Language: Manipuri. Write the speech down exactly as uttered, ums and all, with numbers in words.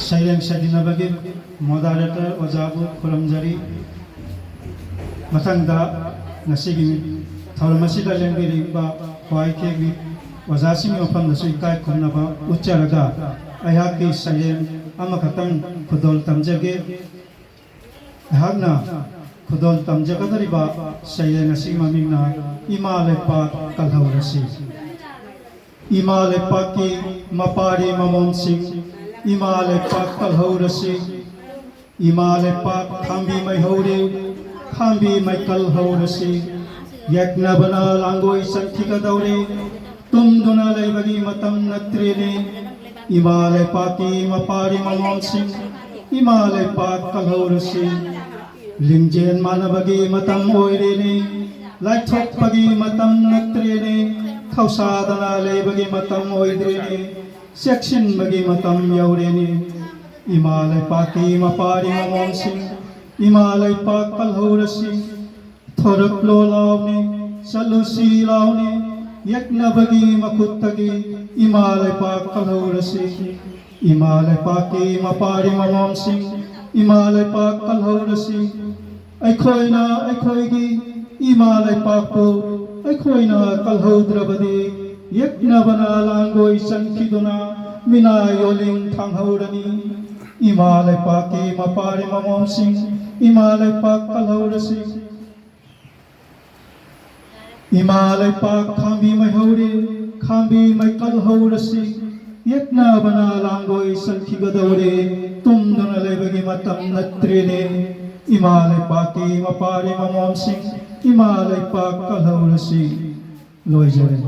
ꯁꯩꯔꯦꯡ ꯁꯩꯗꯤꯟꯅꯕꯒꯤ moderator ꯑꯣꯖꯥꯕꯨ ꯈꯨꯔꯨꯝꯖꯔꯤ꯫ ꯃꯊꯪꯗ ꯉꯁꯤꯒꯤ ꯊꯧꯔꯝ ꯑꯁꯤꯗ ꯂꯦꯡꯕꯤꯔꯤꯕ ꯈ꯭ꯋꯥꯏ ꯊꯦꯡꯕꯤ ꯑꯣꯖꯥꯁꯤꯡꯒꯤ ꯃꯐꯝꯗꯁꯨ ꯏꯀꯥꯏ ꯈꯨꯝꯅꯕ ꯎꯠꯆꯔꯒ ꯑꯩꯍꯥꯛꯀꯤ ꯁꯩꯔꯦꯡ ꯑꯃꯈꯛꯇꯪ ꯈꯨꯗꯣꯜ ꯇꯝꯖꯒꯦ꯫ ꯑꯩꯍꯥꯛꯅ ꯈꯨꯗꯣꯜ ꯇꯝꯖꯒꯗꯧꯔꯤꯕ ꯁꯩꯔꯦꯡ ꯑꯁꯤꯒꯤ ꯃꯃꯤꯡꯅ ꯏꯃꯥ ꯂꯩꯄꯥꯛ ꯀꯜꯍꯧꯔꯁꯤ꯫ ꯏꯃꯥ ꯂꯩꯄꯥꯛꯀꯤ ꯃꯄꯥꯔꯤ ꯃꯃꯣꯝꯁꯤꯡ, ꯏꯃꯥ ꯂꯩꯄꯥꯛ ꯀꯜꯍꯧꯔꯁꯤ꯫ ꯏꯃꯥ ꯂꯩꯄꯥꯛ ꯈꯥꯝꯕꯤ ꯃꯩꯍꯧꯔꯦ, ꯈꯥꯝꯕꯤ ꯃꯩꯀꯜ ꯍꯧꯔꯁꯤ꯫ ꯌꯦꯛꯅꯕꯅ ꯂꯥꯡꯒꯣꯏ ꯆꯟꯈꯤꯒꯗꯧꯔꯦ, ꯇꯨꯝꯗꯨꯅ ꯂꯩꯕꯒꯤ ꯃꯇꯝ ꯅꯠꯇ꯭ꯔꯦꯅꯦ꯫ ꯏꯃꯥ ꯂꯩꯄꯥꯛꯀꯤ ꯃꯄꯥꯔꯤ ꯃꯃꯣꯝꯁꯤꯡ, ꯏꯃꯥ ꯂꯩꯄꯥꯛ ꯀꯜꯍꯧꯔꯁꯤ꯫ ꯂꯤꯡꯖꯦꯜ ꯃꯥꯟꯅꯕꯒꯤ ꯃꯇꯝ ꯑꯣꯏꯔꯦꯅꯦ, ꯂꯥꯏꯊꯣꯛꯄꯒꯤ ꯃꯇꯝ ꯅꯠꯇ꯭ꯔꯦꯅꯦ, ꯊꯧꯁꯥꯗꯅ ꯂꯩꯕꯒꯤ ꯃꯇꯝ ꯑꯣꯏꯗ꯭ꯔꯦꯅꯦ, ꯆꯦꯛꯁꯤꯟꯕꯒꯤ ꯃꯇꯝ ꯌꯧꯔꯦꯅꯦ꯫ ꯏꯃꯥ ꯂꯩꯄꯥꯛꯀꯤ ꯃꯄꯥꯔꯤ ꯃꯃꯣꯝꯁꯤꯡ, ꯏꯃꯥ ꯂꯩꯄꯥꯛ ꯀꯜꯍꯧꯔꯁꯤ꯫ ꯊꯣꯔꯛꯂꯣ ꯂꯥꯎꯅꯦ, ꯆꯠꯂꯨꯁꯤ ꯂꯥꯎꯅꯦ, ꯌꯦꯛꯅꯕꯒꯤ ꯃꯈꯨꯠꯇꯒꯤ ꯏꯃꯥ ꯂꯩꯄꯥꯛ ꯀꯜꯍꯧꯔꯁꯤ꯫ ꯏꯃꯥ ꯂꯩꯄꯥꯛꯀꯤ ꯃꯄꯥꯔꯤ ꯃꯃꯣꯝꯁꯤꯡ, ꯏꯃꯥ ꯂꯩꯄꯥꯛ ꯀꯜꯍꯧꯔꯁꯤ꯫ ꯑꯩꯈꯣꯏꯅ ꯑꯩꯈꯣꯏꯒꯤ ꯏꯃꯥ ꯂꯩꯄꯥꯛꯄꯨ ꯑꯩꯈꯣꯏꯅ ꯀꯜꯍꯧꯗ꯭ꯔꯕꯗꯤ, ꯌꯦꯛꯅꯕꯅ ꯂꯥꯡꯒꯣꯏ ꯆꯟꯈꯤꯗꯨꯅ ꯃꯤꯅꯥꯏ ꯑꯣꯂꯤꯡ ꯊꯥꯡꯍꯧꯔꯅꯤ꯫ ꯏꯃꯥ ꯂꯩꯄꯥꯛꯀꯤ ꯃꯄꯥꯔꯤ ꯃꯃꯣꯝꯁꯤꯡ, ꯏꯃꯥ ꯂꯩꯄꯥꯛ ꯀꯜꯍꯧꯔꯁꯤ꯫ ꯏꯃꯥ ꯂꯩꯄꯥꯛ ꯈꯥꯝꯕꯤ ꯃꯩꯍꯧꯔꯦ, ꯈꯥꯝꯕꯤ ꯃꯩꯀꯜ ꯍꯧꯔꯁꯤ꯫ ꯌꯦꯛꯅꯕꯅ ꯂꯥꯡꯒꯣꯏ ꯆꯟꯈꯤꯒꯗꯧꯔꯦ, ꯇꯨꯝꯗꯨꯅ ꯂꯩꯕꯒꯤ ꯃꯇꯝ ꯅꯠꯇ꯭ꯔꯦꯅꯦ꯫ ꯏꯃꯥ ꯂꯩꯄꯥꯛꯀꯤ ꯃꯄꯥꯔꯤ ꯃꯃꯣꯝꯁꯤꯡ, ꯏꯃꯥ ꯂꯩꯄꯥꯛ ꯀꯜꯍꯧꯔꯁꯤ꯫ ꯂꯣꯏꯖꯔꯦ꯫